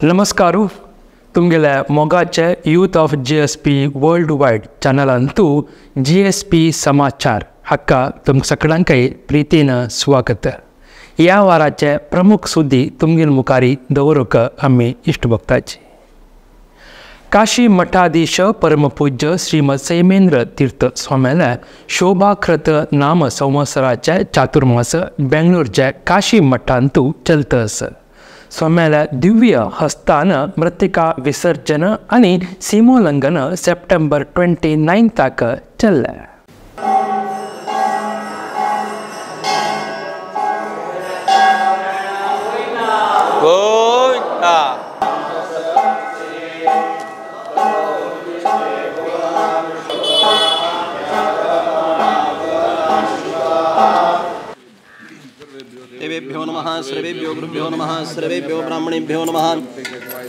नमस्कार तुमगेले मोगाचे youth of GSP world wide चॅनलांतू GSP समाचार हाका तुमकां सगळ्यांकय प्रितीन स्वागत. ह्या वाराचे प्रमुख सुद्दी तुमगेल मुखारी दवरूंक आमी इश्ट भोगताची. काशी मठाधीश परमपूज्य श्रीमद सैमेंद्र तीर्थ स्वाम्याले शोभाकृत नाम संवत्सराचे चातुर्मास बेंगलोरचे काशी मठांतू चलत आसा. स्वाम्याल्या दिव्य हस्तान मृत्तिका विसर्जन आनी सीमोल्लंघन सप्टेंबर 29 चल्लें. देवेभ्यो नमः, सर्वेभ्यो गुरुभ्यो नमः, सर्वेभ्यो ब्राह्मणेभ्यो नमः.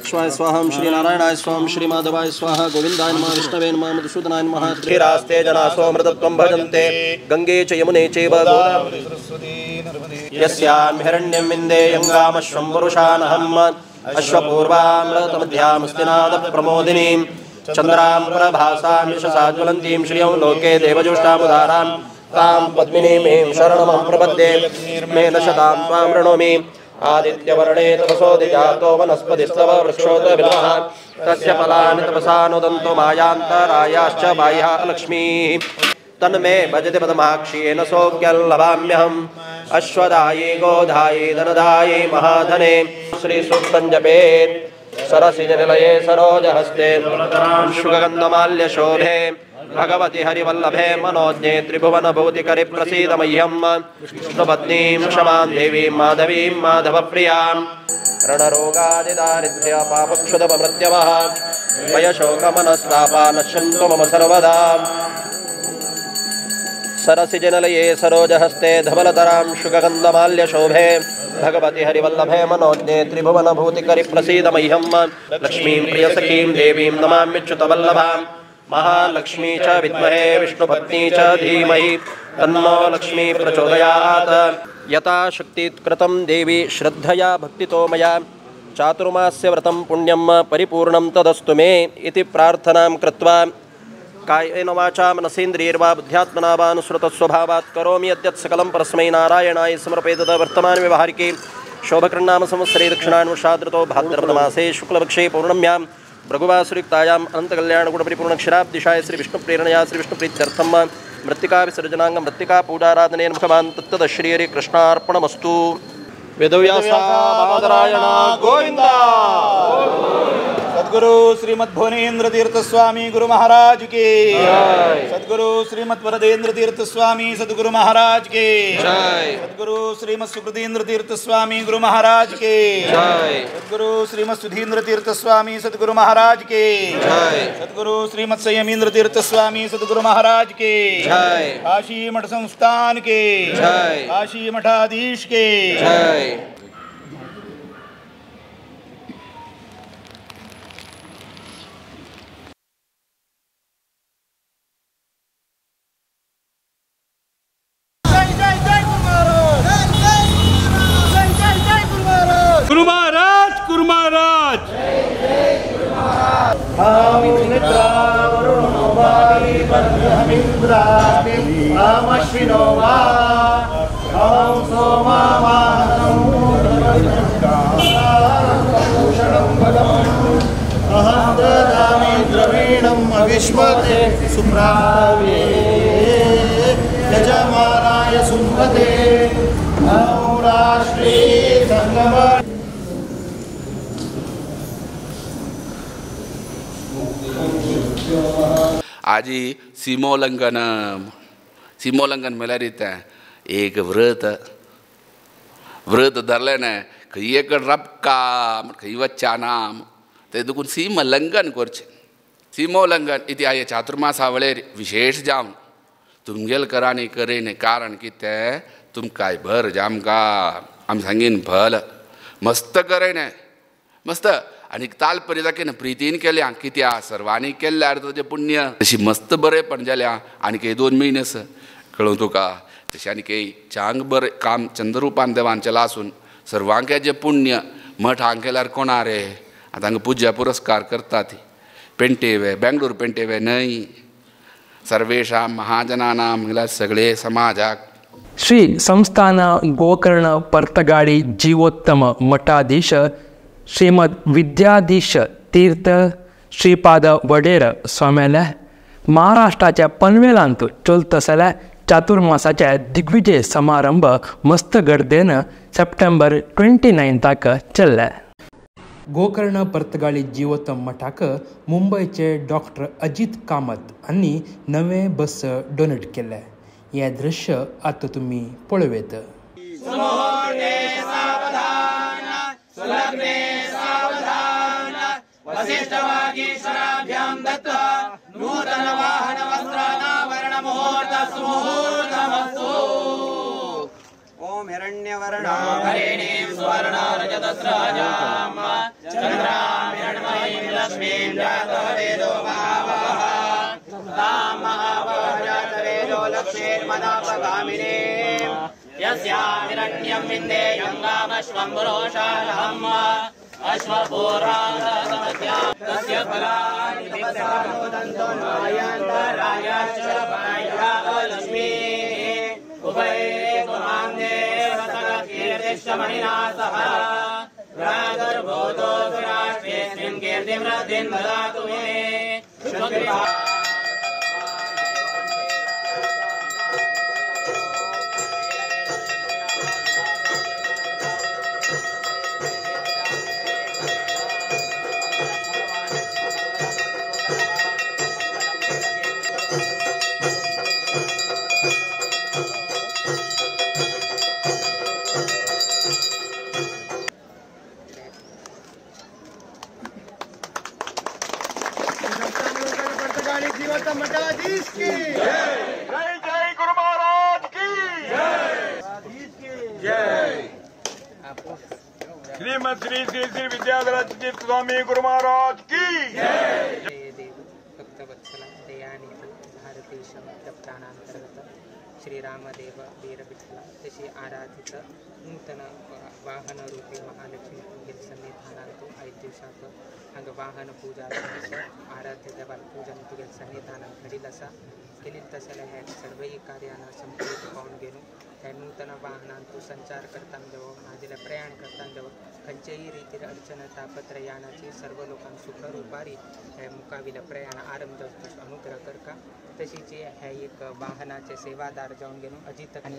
स्वाय स्वाहा, श्री नारायणाय स्वाहा, श्री माधवाय स्वाहा, गोविंदाय नमः, विष्णवे नमः, मधुसूदनाय नमः. धीरास्ते जनासोऽमृतत्वं भजन्ते, गंगे च यमुने चैव गोदावरी सरस्वती नर्मदे. यस्यां हिरण्यं विन्देयं पुरुषानहम् अश्वपूर्वामृतमध्यामस्तिनाद प्रमोदिनीं चन्द्रां प्रभासां यशसा ज्वलन्तीं श्रियं लोके देवजुष्टामुदारां तां पद्मिनीं शरणमहं प्रपद्ये. मे दशतां त्वां वृणोमि. आदित्यवर्णे तपसोऽधिजातो वनस्पतिस्तव वृक्षोत विलमः तस्य फलानि तपसानुदन्तो मायान्तरायाश्च बाह्या लक्ष्मीः. तन्मे भजति पद्माक्षी येन सौख्यं लभाम्यहम्. अश्वदायी गोधायी धनदायी महाधने श्रीसूक्तं जपेत्. सरसिजनिलये सरोजहस्ते शुकगन्धमाल्यशोभे भगवति हरिवल्लभे मनोज्ञे त्रिभुवनभूतिकरि प्रसीद मह्यं विष्णुपत्नीं क्षमां देवीं माधवीं माधवप्रियां. रणरोगादिदारिद्र्य पापक्षुदपमृत्यवः भयशोकमनस्तापा नश्यन्तु मम सर्वदा. सरसिजनलये सरोजहस्ते धवलतरां शुकगन्धमाल्यशोभे भगवति हरिवल्लभे मनोज्ञे त्रिभुवनभूतिकरि प्रसीद मह्यं लक्ष्मीं प्रियसखीं देवीं नमाम्यच्युतवल्लभाम्. महालक्ष्मी च विद्महे विष्णुपत्नी च धीमहि तन्नो लक्ष्मी प्रचोदयात्. यथा शक्तिकृतं देवी श्रद्धया भक्तितो मया चातुर्मास्य व्रतं पुण्यं परिपूर्णं तदस्तु मे इति प्रार्थनां कृत्वा कायेन वाचा मनसेन्द्रियैर्वा बुद्ध्यात्मना वा अनुसृतस्वभावात् करोमि यद्यत् सकलं परस्मै नारायणाय समर्पयेत. वर्तमान व्यवहारिके शोभकृन्नाम संवत्सरे दक्षिणानुषादृतो भाद्रपदमासे शुक्लपक्षे पौर्णम्यां भृगुवासुयुक्तायाम् अनन्तकल्याणगुणपरिपूर्णक्षीराब्दिशाय श्रीविष्णुप्रेरणया श्रीविष्णुप्रीत्यर्थं मृत्तिका विसर्जनाङ्गं मृत्तिका पूजाराधनेन मुखवान् तत्तद श्रीहरिकृष्णार्पणमस्तु. वेदव्यासा बादरायण गोविंद. सद्गुरु श्रीमद् भुवनेन्द्र तीर्थ स्वामी गुरु महाराज के जय. सद्गुरु श्रीमद् वरदेन्द्र तीर्थ स्वामी सद्गुरु महाराज के जय. सद्गुरु श्रीमद् सुकृतेन्द्र तीर्थ स्वामी गुरु महाराज के जय. सद्गुरु श्रीमद् सुधीन्द्र तीर्थ स्वामी सद्गुरु महाराज के जय. सद्गुरु श्रीमद् संयमीन्द्र तीर्थ स्वामी सद्गुरु महाराज के जय. काशी मठ संस्थान के जय. काशी मठाधीश के जय. गुरु महाराज, गुरु महाराज. अहं ददामि द्रवीणम् अविश्वते सुप्रावे यजमानाय सुमते राष्ट्रे संगम. आजी सीमोल्लंघन सीमोल्लंघन म्हळ्यार कितें एक व्रत व्रत धरलें न्हय खंय एक रपका खंय वच्चा ना तें देखून सीमोल्लंघन करचें. सीमोल्लंघन इति आये चातुर्मासा वेळेर विशेष जावन तुमगेल करांनी करीन कारण कितें तुमकां भर जामका आमी सांगीन भल मस्त करेन मस्त आनी तालपरी दाखयना प्रितीन केल्या कित्या सर्वांनी केल्ल्यार ताजें पुण्य तशी मस्त बरेंपण जाल्या. आनी एक 2 म्हयने आसा कळूं तुका तशें आनी एक चांग बरें काम चंद्ररूपान देवान चला आसून सर्वांक जें पुण्य मठ हांग केल्यार कोणा रे आतां हांगा पुजा पुरस्कार करतात पेंटेवे बेंगळूर पेंटेवे न्हय सर्वेषां महाजनानां म्हणल्यार सगळे समाजाक. श्री संस्थान गोकर्ण पर्तगाळी जीवोत्तम मठाधीश श्रीमद विद्याधीश तीर्थ श्रीपाद वडेर स्वाम्याल्या महाराष्ट्राच्या पनवेलांत चलत आसल्या चातुर्मासाच्या दिग्विजय समारंभ मस्त गर्देन सप्टेंबर 29 चल्ले. गोकर्ण पर्तगाळी जीवोत्तम मठाक मुंबयचे डॉक्टर अजित कामत हांणी नवे बस डोनेट केले. हे दृश्य आतां तुमी पळयत. ओम हिरण्यवर्णां सुवर्णरजतस्राजां चन्द्रां हिरण्मयीं लक्ष्मीं जातवेदो महावः तां महावः जातवेदो लक्ष्मीर्मदापगामिनीं यस्यां हिरण्यं विन्देयं गामश्वं पुरोषाहम् अश्वपूरासमस्यां तस्य फलानि तपसा मोदन्तो नायन्तरायाश्च पाया लक्ष्मीः उभये मां देव सकलकीर्तिश्च मणिना सह प्रादुर्भूतो सुराष्ट्रेऽस्मिन् कीर्तिं वृद्धिं ददातु मे. जय जय गुरु महाराज की जय. श्रीमद श्री श्री श्री विद्याधर तीर्थ स्वामी गुरु महाराज की जय. देव भक्तवत्सल दयानिधि भारतीश प्राणांतर्गत श्रीरामदेव वीरविठ्ठल तशी आराधित नूतन वाहन रूपे महालक्ष्मी तुगेल सन्निधानांतु आयज दिवसाक हांगा वाहन पूजा आराध्य देवाल पूजन तुगेल सन्निधानांत घडील आसा. केलील तसले हे सर्वय कार्यान संपूर्ण पावन घेवन हे नूतन वाहनांतु संचार करताना जावं नाजाल्यार प्रयाण करताना जावं खंयचेय रितीर अडचण तापत्र यानाची सर्व लोकांक सुखरूपारी हे मुखाविले प्रयाण आरंभ जावचो अनुग्रह करका. तशीच हे एक वाहनाचे सेवादार जावन घेवन अजित आनी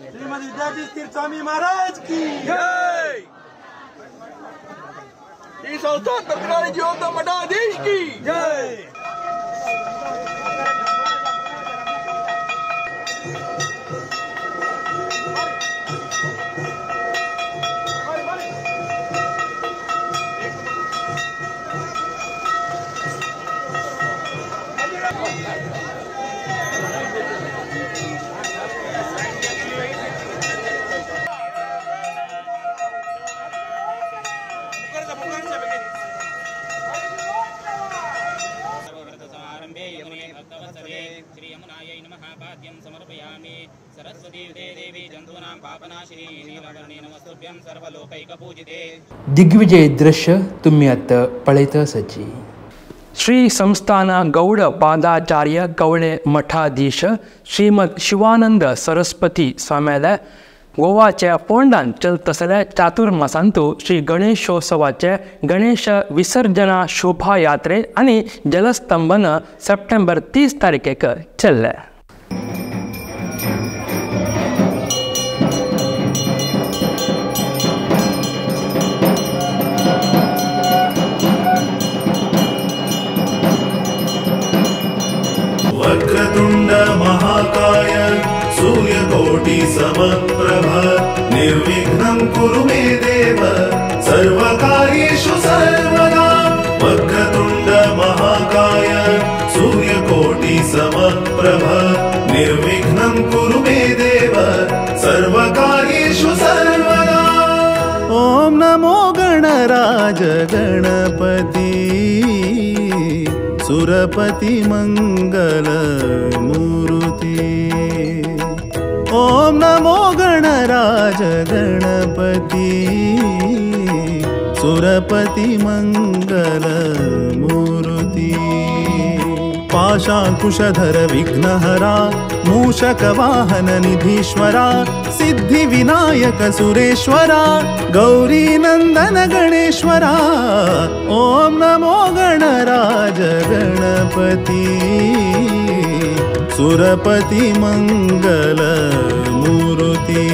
स्वामी महाराज की जय. संस्थान पर्तगाळी जीवोत्तम मठाधीश की जय. दिग्विजय दृश्य तुम्ही आता पळयत आसाची. श्री संस्थान गौड पादाचार्य कवळे मठाधीश श्रीमद शिवानंद सरस्वती स्वाम्याल्या गोवाच्या फोंडान चलत आसल्या चातुर्मासांतु श्री गणेशोत्सवाचे गणेश विसर्जना शोभायात्रे आनी जलस्तंभन सप्टेंबर 30 तारखेक चल्ले. वक्रतुंड महाकाय सूर्यकोटि समप्रभ निर्विघ्नं कुरु मे देव सर्वकार्येषु सर्वदा. वक्रतुंड महाकाय सूर्यकोटि समप्रभ निर्विघ्नं कुरु मे देव सर्वकार्येषु सर्वदा. ॐ नमो गणराज गणपति सुरपति मंगल मूर्ति. ॐ नमो गणराज गणपति सुरपति मंगल मूर्ति। पाशांकुशधर विघ्नहरा मूषक वाहन निधीश्वरा सिद्धि विनायक सुरेश्वरा गौरी नंदन गणेश्वरा ओम नमो गणराज गणपति सुरपति मंगल मूर्ति।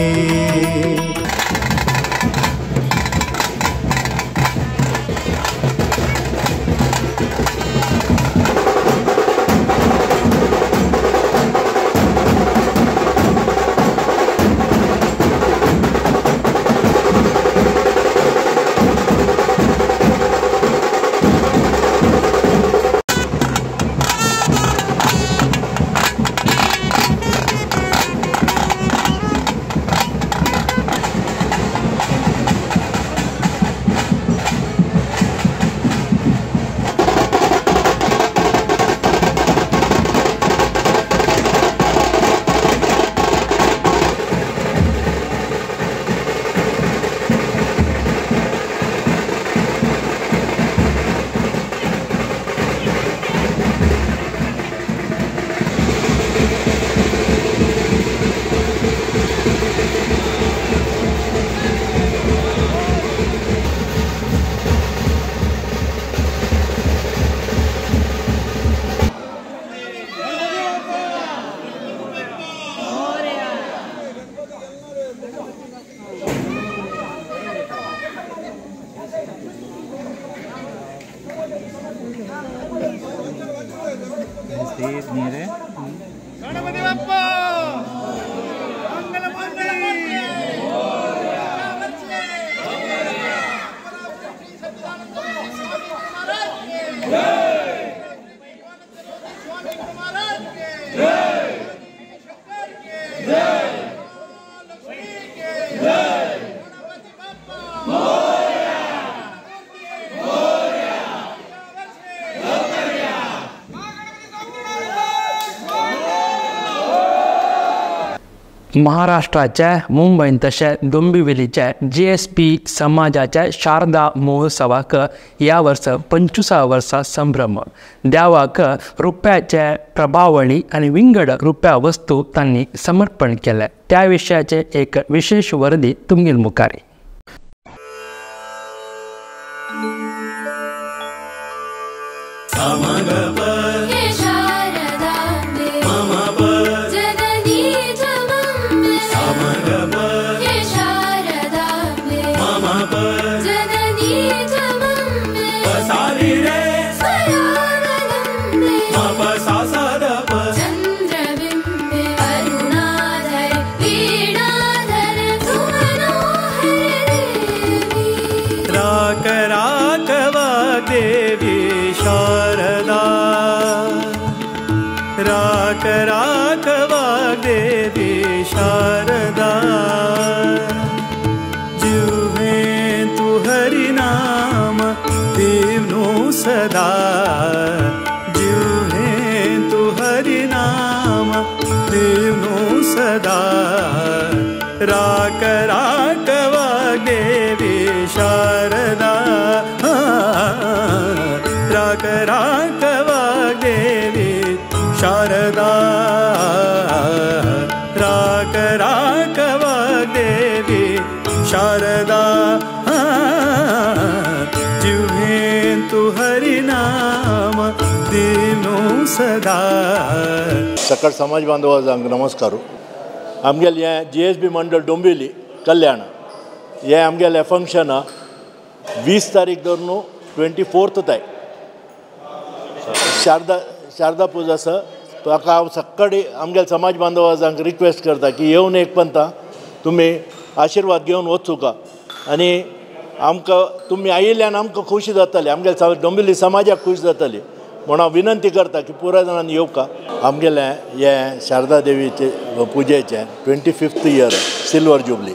महाराष्ट्राच्या मुंबयन तशें डोंबिवलीच्या GSP समाजाच्या शारदा महोत्सवाक ह्या वर्सा 25 वर्सां संभ्रम देवाक रुप्याचे प्रभावळी आनी विंगड रुप्या वस्तू तांणी समर्पण केले. त्या विशयाचे एक विशेष वरदी तुमगेल मुखार. सकळ समाज बांधवांक नमस्कार. आमगेलें हें GSB मंडळ डोंबिवली कल्याण हें आमगेलें फंक्शन 20 तारीख धरून 24 तारीख शारदा पुजा आसा. ताका हांव सकाळी आमगेले समाज बांधवांक रिक्वेस्ट करता की येवन एक पंता तुमी आशिर्वाद घेवन वचूका आनी आमकां तुमी आयिल्ल्यान आमकां खोशी जातली, आमगेले डोंबिवली समाजाक खोशी जातली म्हणून हांव विनंती करता की पुराय जाणांनी येवका. आमगेलें हें शारदा देवीचे पुजेचें 25th year silver jubilee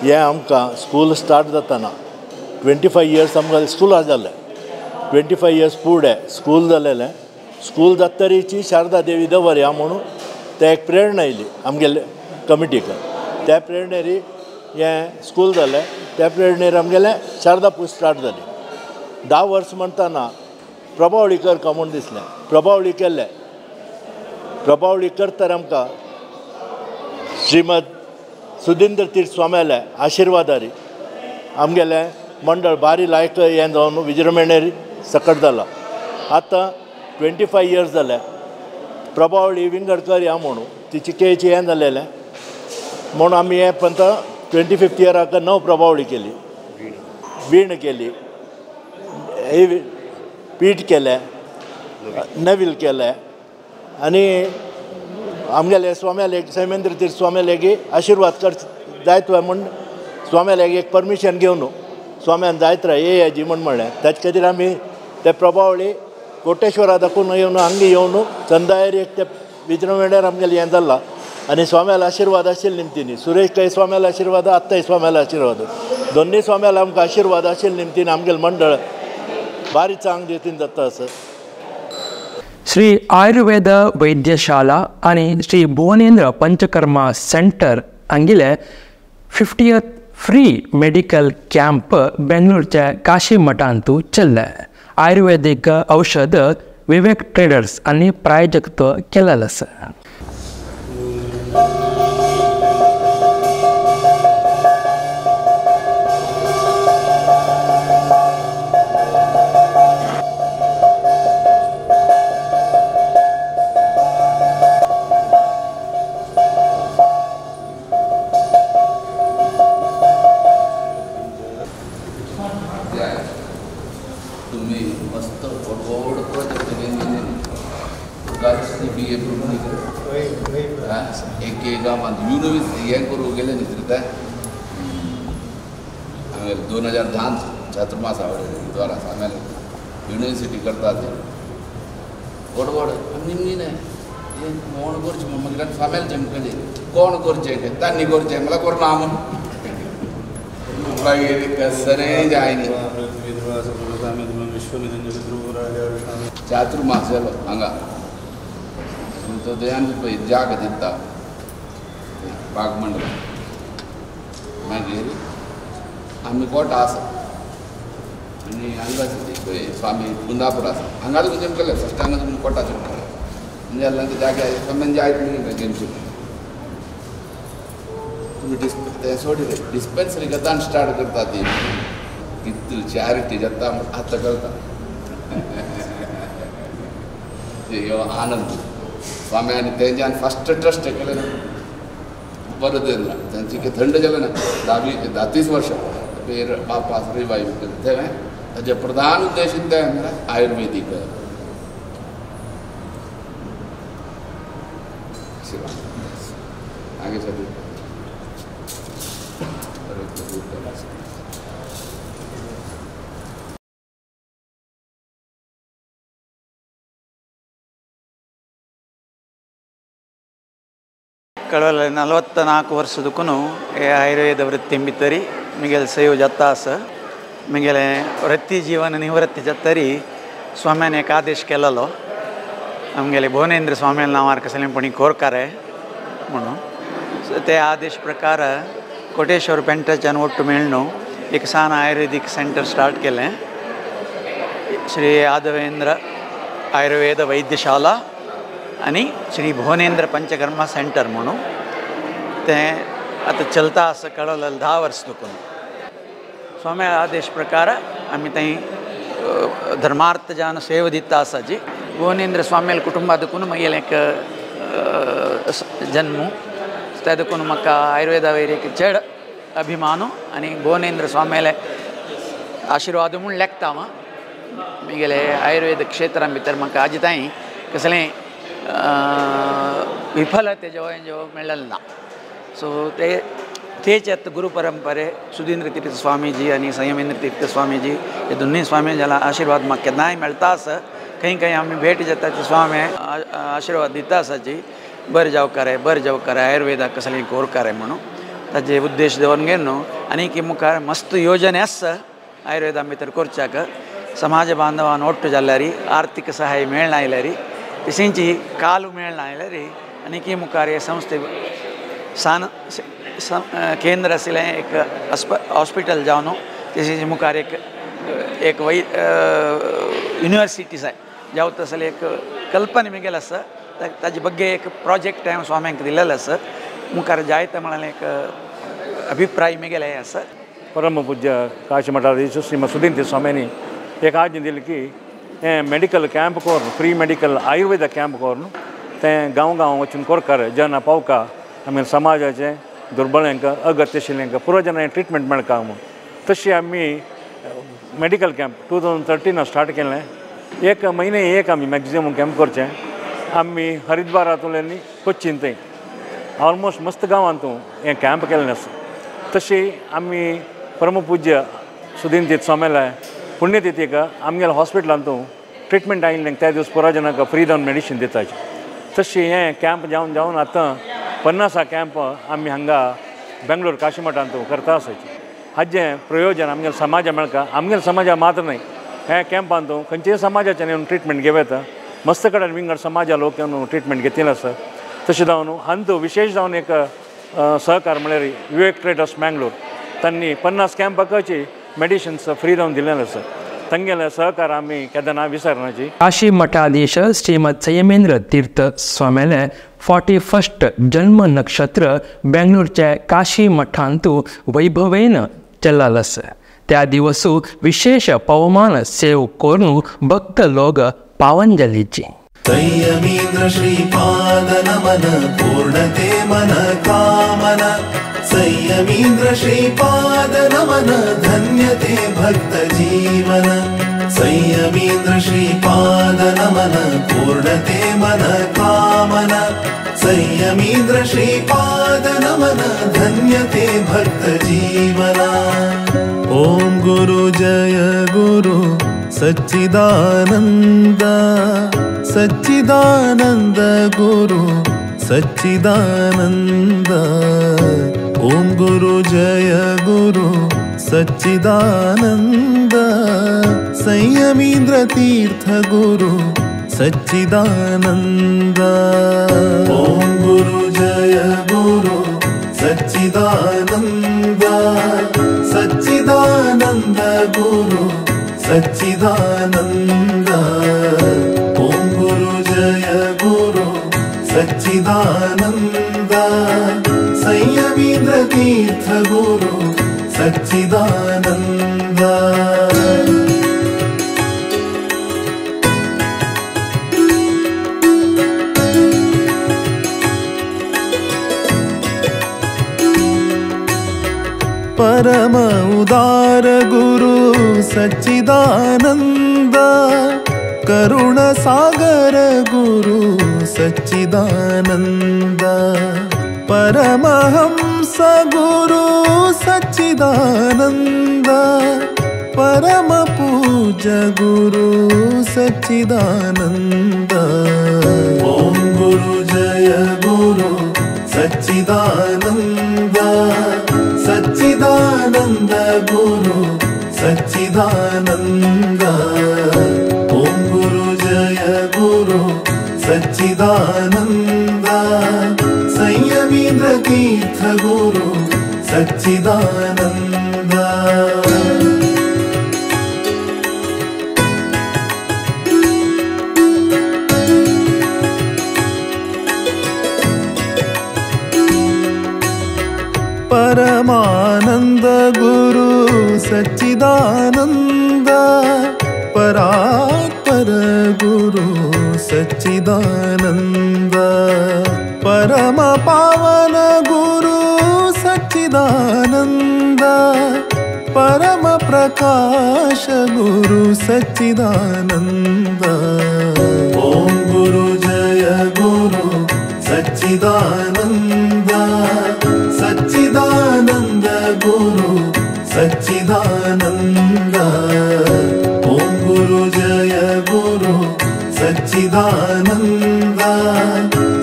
हें आमकां स्कूल स्टार्ट जातना 25 इयर्स आमकां स्कुलार जालें, 25 इयर्स फुडें स्कूल जालेलें. स्कूल जातरीची शारदा देवी दवरया म्हणून ते एक प्रेरणा येयली आमगेले कमिटीक. त्या प्रेरणेरी हें स्कूल जालें त्या पिरियडीर आमगेलें शारदा पूज स्टार्ट जाली. 10 वर्स म्हणटना प्रभावळी कर का म्हूण दिसलें, प्रभावळी केल्लें. प्रभावळी करतर आमकां श्रीमद सुधींद्र तीर्थ स्वाम्याले आशिर्वादारी आमगेलें मंडळ बारी लायक हें जावन विजृंभणेर सकट जाला. आतां 25 इयर्स जाले प्रभावळी विंगड करया म्हणून ती चिकेची हें जालेलें म्हणून आमी हें पंत 25th इयराक 9 प्रभावळी केली, वीण केली, पीठ केलें, नवील केलें आनी आमगेले स्वाम्याले सैमेंद्र तीर्थ स्वाम्यालेगी आशिर्वाद कर जायत म्हूण स्वाम्यालेगी एक परमिशन घेवन स्वाम्यान जायत राय येयाजी म्हूण म्हणलें. ताचे खातीर आमी ते प्रभावळी कोटेश्वरा दाखोवन येवन हांगा येवन चंदायर एक ते विजृंभणेर आमगेलें हें जालां आनी स्वाम्याला आशिर्वाद आशिल्ले निमतीन सुरेश कै स्वाम्याला आशिर्वाद, आत्ताय स्वाम्याला आशिर्वाद, दोन्ही स्वाम्याला आमकां आशिर्वाद आशिल्ले निमतीन आमगेलें मंडळ बारी चांग रितीन जाता आसा. श्री आयुर्वेद वैद्यशाला आनी श्री भुवनेंद्र पंचकर्मा सेंटर हांगेले 50th free medical camp बेंगलोरच्या काशी मठांतू चल्ले. आयुर्वेदीक औषध विवेक ट्रेडर्स आनी प्रायोजकत्व केलेलें आसा. आमेले 2010 चातुर्मास द्वारा आमेले युनिवर्सिटी करता ते व्हड व्हड निमणी न्हय हें कोण करचें म्हूण मागीर फामेल जमकले कोण करचें तांणी करचें म्हणल्यार करना म्हूण मागीर कसरें जायनी. चातुर्मास जालो हांगा तो दयान पळय जाग दिता बागमंडल मागीर आमी कोटा आसा आनी हांगा आसा ती स्वामी कुंदापूर आसा हांगा तुका जमकले फस्ट हांगा तुमी कोटा चडटा म्हणजे जाल्यार जाग्यार स्वामी जायत न्ही गेमची तुमी तें सोडिल्लें डिस्पेन्सरी गतान स्टार्ट करता ती कितली चॅरिटी जाता आतां करता ह्यो आनंद स्वामी आनी तेंच्यान फस्ट ट्रस्ट केलें ना बरें ना तांची थंड जालें ना 10-30 वर्सां बापास रिवायव केलें तें ताजें प्रधान उद्देश तें म्हळ्यार आयुर्वेदीक. आगे सादी ಕಳೆದ 44 ವರ್ಷದಕ್ಕೂ ಆಯುರ್ವೇದ ವೃತ್ತಿ ಬಿತ್ತರಿ ಮಿಗೆಲ್ ಸೇವ್ ಜತ್ತಾಸ ಮಿಗೆಲೆ ವೃತ್ತಿ ಜೀವನ ನಿವೃತ್ತಿ ಜತ್ತರಿ ಸ್ವಾಮಿನ एक आदेश केलेलो आमगेले भुवनेंद्र स्वामी नांवार कसलेंपणी कोरकारे म्हणून ते आदेश प्रकार कोटेश्वर पेंटाच्यान ಒಟ್ಟು मेळ्ळो एक सान आयुर्वेदीक सेंटर स्टार्ट केलें श्री यादवेंद्र आयुर्वेद वैद्यशाला आनी श्री भुवनेंद्र पंचकर्मा सेंटर म्हणून तें आतां चलता आसा कळवलें 10 वर्स दुखून स्वामी आदेश प्रकार आमी थंय धर्मार्थ जावन सेवा दिता आसा जी भुवनेंद्र स्वामीले कुटुंबा देखून म्हगेलें एक जन्म ते देखून म्हाका आयुर्वेदा वयर एक चड अभिमान आनी भुवनेंद्र स्वामीले आशिर्वाद म्हूण लेखता हांव म्हगेले आयुर्वेद क्षेत्रा भितर म्हाका आजी तांय कसलें विफलते जो जो मेळ्ळें ना. सो ते तेच आतां गुरु परंपरे सुधींद्र तीर्थ स्वामीजी आनी संयमेंद्र तीर्थ स्वामीजी हे दोनूय स्वामी जाल्यार आशिर्वाद म्हाका केन्नाय मेळटा आसा. खंय खंय आमी भेट जाता ते स्वामी आशिर्वाद दिता आसाची बरें जावकार बरें जावकार आयुर्वेदाक कसलें कोरकार म्हणून ताजे उद्देश दवरून घेवन न्हू आनी की मुखार मस्त योजने आसा आयुर्वेदा भितर करच्याक समाज बांधवान ಒಟ್ಟು जाल्यार आर्थीक सहाय मेळना आयल्यार तशेंच कालू मेळना आयल्यार आनी की मुखार हे संस्थे सान केंद्र आशिल्लें एक हॉस्पिटल जावन तशेंच मुखार एक एक वै युनिवर्सिटी जाय जावं तसलें एक कल्पना मेगेल आसा ताजे बग्गे एक प्रोजेक्ट हांवें स्वाम्यांक दिलेलो आसा मुखार जायते म्हळ्यार एक अभिप्राय मेगेले आसा. परम पूज्य काशी मठाधीश श्रीमद सुधींद्र स्वाम्यांनी एक आज्ञा दिली की हें मेडिकल कॅम्प करून फ्री मेडिकल आयुर्वेद कॅम्प करून तें गांव गांव वचून कोरकार जना पावका आमगे समाजाचें दुर्बळ्यांक अगत्य आशिल्ल्यांक पुरो जना ट्रिटमेंट मेळका म्हणून. तशी आमी मेडिकल कॅम्प 2013 स्टार्ट केलें. एक म्हयने एक आमी मॅक्झिमम कॅम्प करचें. आमी हरिद्वारांतल्यान कोच्चीन थंय ऑलमोस्ट मस्त गांवांतू हें कॅम्प केल्लें आसा. तशी आमी परमपूज्य सुधींद्र स्वाम्याल्या पुण्यतिथीक आमगेल्या हॉस्पिटलांतू ट्रिटमेंट आयिल्लें त्या दीस पुरो जनांक फ्री जावन मेडिसीन दिताचे. तशी हें कॅम्प जावन जावन आतां 50 कॅम्प आमी हांगा बेंगलोर काशीमठांतू करता आसाचे. हाजें प्रयोजन आमगेल्या समाजा मेळका. आमगेल्या समाजा मात्र न्हय ह्या कॅम्पांतू खंयच्याय समाजाच्यान येवन ट्रिटमेंट घेवं येता. मस्त कडेन विंगड समाजा लोक येवन ट्रिटमेंट घेतिल्ले आसा. तशें जावन हांतू विशेश जावन एक सहकार म्हळ्यार विवेक ट्रेडर्स मँगलोर तांणी 50 कॅम्पाची मेडिसिन्स फ्री जावन दिल्लें आसा. तांगेले सहकार आमी केन्ना विसरनाची. काशी मठाधीश श्रीमद संयमेंद्र तीर्थ स्वाम्याले 41st जन्म नक्षत्र बेंगलोरच्या काशी मठांतू वैभवेन चलल आसा. त्या दिवसू विशेष पवमान सेव करून भक्त लोक पावन जालीची. संयमींद्र श्रीपाद नमन पूर्णते मन कामन संयमींद्र श्रीपाद नमन धन्यते भक्त जीवन संयमींद्र श्रीपाद नमन पूर्णते मन कामन संयमींद्र श्रीपाद नमन धन्यते भक्त जीवन. ओम गुरु जय गुरु सच्चिदानंद सच्चिदानंद गुरु सच्चिदानंद. ओम गुरु जय गुरु सच्चिदानंद संयमींद्र तीर्थ गुरु सच्चिदानंद. ओम गुरु जय गुरु सच्चिदानंद सच्चिदानंद गुरु सच्चिदानंद. ओम गुरु जय गुरु सच्चिदानंद संयमींद्र तीर्थ गुरु सच्चिदानंद. परम उदार गुरु सच्चिदानंद करुण सागर गुरु सच्चिदानंद परमहंस गुरु सच्चिदानंद परम पूज्य गुरु सच्चिदानंद. ओम गुरु जय गुरु सच्चिदानंद सच्चिदानंद गुरु सच्चिदानंद. ओम गुरु जय गुरु सच्चिदानंद संयमींद्र तीर्थ गुरु सच्चिदानंद. परमानंद गुरु सच्चिदानंद परात्पर गुरु सच्चिदानंद परम पावन गुरु सच्चिदानंद परम प्रकाश गुरु सच्चिदानंद. ओम गुरु जय गुरु सच्चिदानंद सच्चिदानंद गुरु सच्चिदानंद. ओम गुरु जय गुरु सच्चिदानंद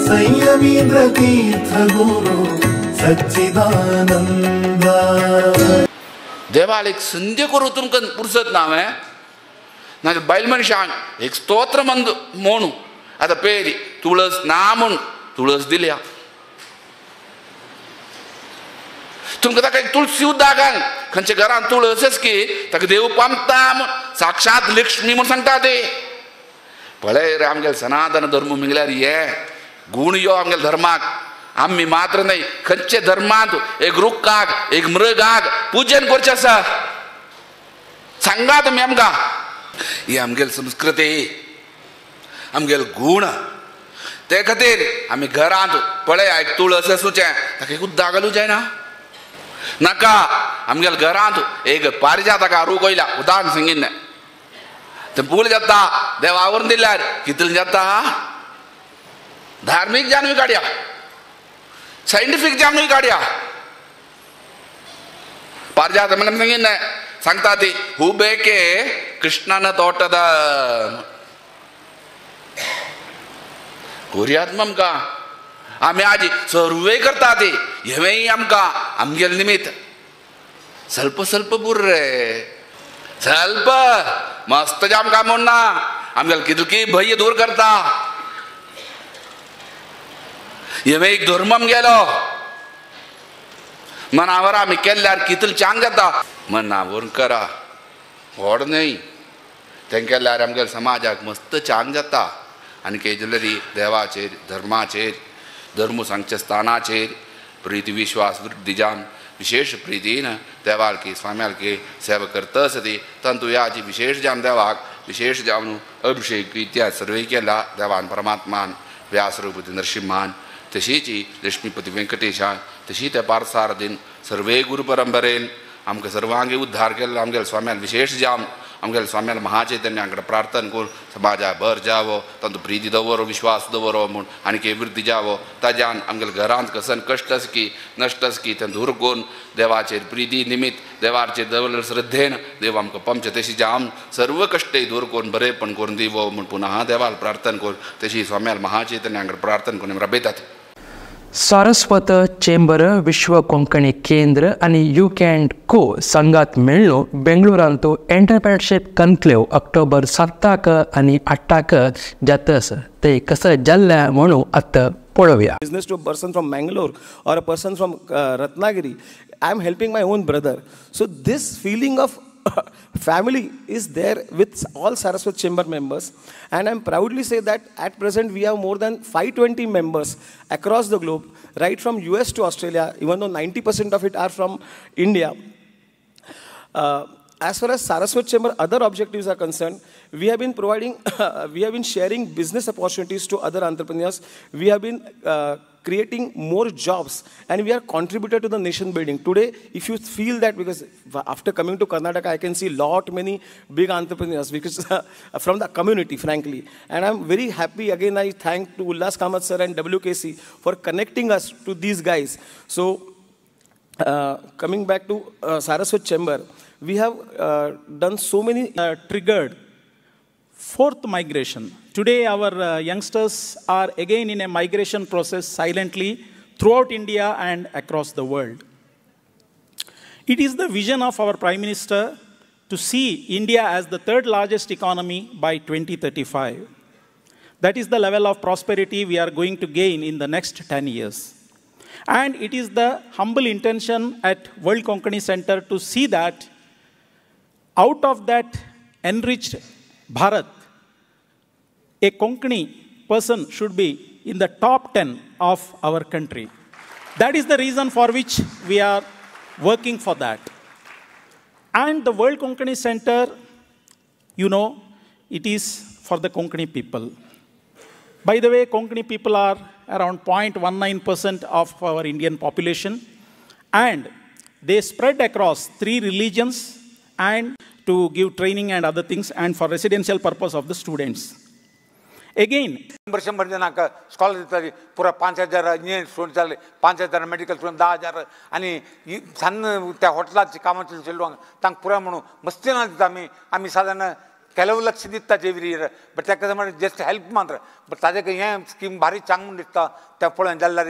संयमींद्र तीर्थ गुरु सच्चिदानंद. देवाल एक संध्या करू तुमकां पुरसत ना हांवें नाजाल्यार बायल मनशान एक स्तोत्र मंद म्हणू. आतां पयली तुळस ना म्हूण तुळस दिल्या. तुमकां ताका एक तुळसी उदक घाल खंयच्या घरान तुळस की ताका देव पामता म्हूण साक्षात लक्ष्मी म्हूण सांगता ते. पळय रे आमगेले सनातन धर्म म्हणल्यार हे गूण यो आमगेले धर्माक. आमी मात्र न्हय खंयचे धर्मांत एक रुखाक एक मृगाक पुजन करचें आसा. सांगा तुमी आमकां ही आमगेली संस्कृती आमगेले गूण. ते खातीर आमी घरांत पळय एक तुळस आसूचें ताका एक उदक घालूं जायना नाका. आमगेले घरांत एक पारिजाताका रूख वयल्या उदाहरण सांगिल्लें तें फूल जाता देवावरून दिल्यार कितलें जाता. धार्मीक जानवी काडया सायंटिफीक जानवी काडया. पारिजात म्हणून सांगिल्लें सांगता ती हू बेके कृष्णान तोटದ कोरयात आमकां. आमी आजी सर्वे करता ती हेंय आमकां आमगेले निमित्त स्वल्प स्वल्प बुर्रे स्वल्प मस्त आमकां म्हूण ना आमगेले कितकी भंय दूर करता. हें एक धर्म आमगेलो मनावर आमी केल्यार कितले चांग जाता. मनावर करा व्हड न्हय तें केल्यार आमगेले समाजाक मस्त चांग जाता. आनी केजलरी देवाचेर धर्माचेर धर्म सांगच्या स्थानाचेर प्रिती विश्वास वृद्धी जावन विशेष प्रितीन देवालकी स्वाम्यालकी सेवा करता आसती तांतू ह्याची विशेष जावन देवाक विशेष जावन अभिषेक इत्याद सर्वे केला देवान परमात्मान व्यासरूपती नरसिंहान तशीच लक्ष्मीपती वेंकटेशान तशी त्या पारसारदीन सर्वे गुरु परंपरेन आमकां सर्वांगी उद्धार केल्लो आमगेले स्वाम्याल विशेष जावन आमगेले स्वाम्याल महाचैतन्या कडेन प्रार्थना करून समाजा भर जावो तांचो प्रिती दवरो विश्वास दवरो म्हूण आनी वृद्धी जावो. ताज्यान आमगेले घरांत कसन कश्ट आसकी नश्ट आसकी तें दूर करून देवाचेर प्रिती निमित्त देवाचेर दवरले श्रद्धेन देव आमकां पमचे तशी जावन सर्व कश्टय दूर करून बरेपण करून दिवो म्हूण पुनः देवाल प्रार्थना करून तशी स्वाम्याल महाचैतन्या कडेन प्रार्थना करून रबयतात. सारस्वत चेंबर विश्व कोंकणी केंद्र आनी you can को संघात मेळ्ळो बेंगळुरांत एंटरप्रेनरशीप कन्क्लेव ऑक्टोबर 7 आनी 8 जातस ते कसं जाल्लें म्हणून आतां पळोवया. Business to a person from Mangalore or a person from Ratnagiri, I am helping my own brother. So this feeling of family is there with all Saraswat Chamber members, and I'm proudly say that at present we have more than 520 members across the globe, right from US to Australia, even though 90% of it are from India. As far as Saraswat Chamber other objectives are concerned, we have been providing, we have been sharing business opportunities to other entrepreneurs. We have been creating more jobs, and we are contributor to the nation building. Today, if you feel that, because after coming to Karnataka, I can see lot many big entrepreneurs because from the community, frankly. And I'm very happy, again, I thank to Ullas Kamath sir and WKC for connecting us to these guys. So, coming back to Saraswat Chamber, we have done so many... triggered fourth migration. Today, our youngsters are again in a migration process silently throughout India and across the world. It is the vision of our Prime Minister to see India as the third largest economy by 2035. That is the level of prosperity we are going to gain in the next 10 years. And it is the humble intention at World Konkani Center to see that out of that enriched Bharat, a Konkani person should be in the top 10 of our country. That is the reason for which we are working for that. And the World Konkani Center, you know, it is for the Konkani people. By the way, Konkani people are around 0.19% of our Indian population, and they spread across 3 religions and to give training and other things and for residential purpose of the students. Again, 100 जणांक scholar दिताली पुरा 5000 engineering student जाले, 5000 medical student, 10,000 आनी सान्न त्या हॉटेलाची कामाची चेडवांक तांकां पुरा म्हणून मस्ती ना दिता आमी. आमी सादारण ಕೆಲವು ಲಕ್ಷ दिता एवरी इयर, बट ताका म्हणजे जस्ट हेल्प मात्र. बट ताजे हें स्कीम भारी चांग म्हूण दिसता. त्या पळोवन जाल्यार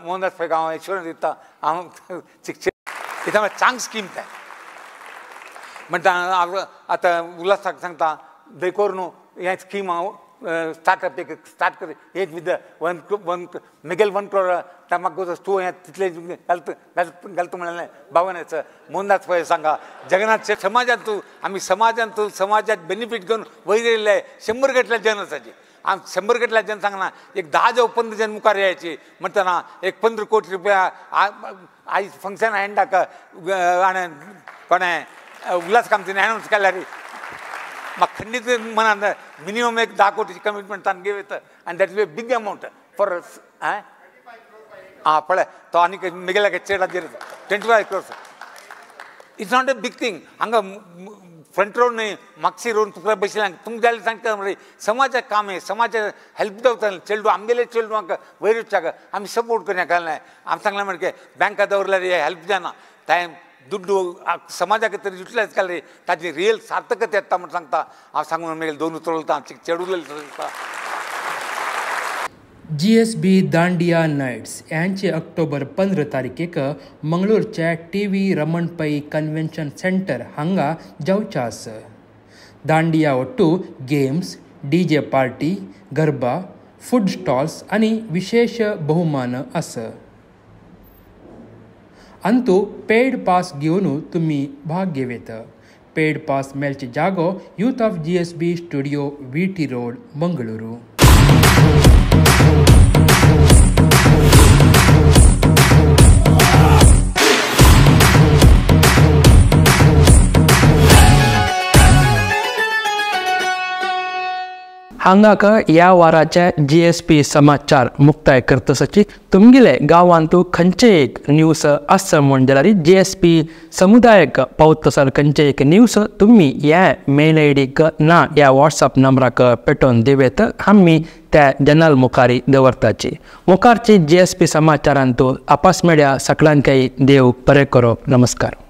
मोहनदास पै हांव इन्शुरन्स दिता हांव शिक्षण इथं चांग स्कीम तें म्हणटा. आतां उल्हासाक सांगता देखोर न्हू हें स्कीम हांव स्टार्टअप एक स्टार्ट कर एक with one one Miguel 1 crore म्हाका तूं हें तितलें घालता घालता म्हणलें बावनाचं मोहनदास पै सांगा जगन्नाथ समाजांत आमी समाजांत समाजात बेनिफीट घेवन वयर येयल्ले 100 गटल्या जन आसाचे. आम 100 गटल्या जन सांगना एक 10 जावं 15 जन मुखार यायचे म्हणटना एक 15 कोटी रुपया आयज फंक्शन एंडाक आनी कोणें उल्हास कामतीन एनावन्स केल्यार म्हाका खंडीत मनान मिनिमम एक 10 कोटीची कमिटमेंट तांकां घेवं आनी that will be big amount for आं पळय तो आनीक मिगेल्या चेडाचेर 25 crores. It's not a big thing. हांगा फ्रंट रोड न्हय मागशी रोड तुका बशिल्ले तुमकां जाल्यार सांगता म्हणजे समाजाक काम हें समाजाक हेल्प जावता चेडूं आमगेले चेडवांक वयर वचच्याक आमी सपोर्ट करया घालना. आमी सांगलें म्हणजे बँका दवरल्यार हें हेल्प जायना तें दुड्डू समाजाक तरी युटिलायज केल्यार ताची रियल सार्थकता येता म्हण सांगता हांव. सांगून मागीर 2 उतरां उलयता चेडूं उलयता. GSB dandiya nights यांचे ऑक्टोबर 15 तारखेक मंगळूरच्या TV Raman Pai convention centre हांगा जावचें आसा. दांडिया ಒಟ್ಟು games, DJ party, garba, food stalls आनी विशेष बहुमान आसा. अंतू पेड पास घेवन तुमी भाग घेवं. पेड पास मेळचे जागो youth of GSB studio, VT road, Mangaluru. हांगाक ह्या वाराचे GSP समाचार मुक्ताय करतसची. तुमगेले गांवांतू खंयचे एक न्यूज आसा म्हण जाल्यार GSP समुदायक पावतसर खंयचे एक न्यूज तुमी ह्या मेल आयडीक ना ह्या वॉट्सअप नंबराक पेटोवन दिवेत. आमी त्या जनल मुखारी दवरताची. मुखारची GSP समाचारांतू आपास मेळ्या. सगळ्यांकय देव बरें करो. नमस्कार.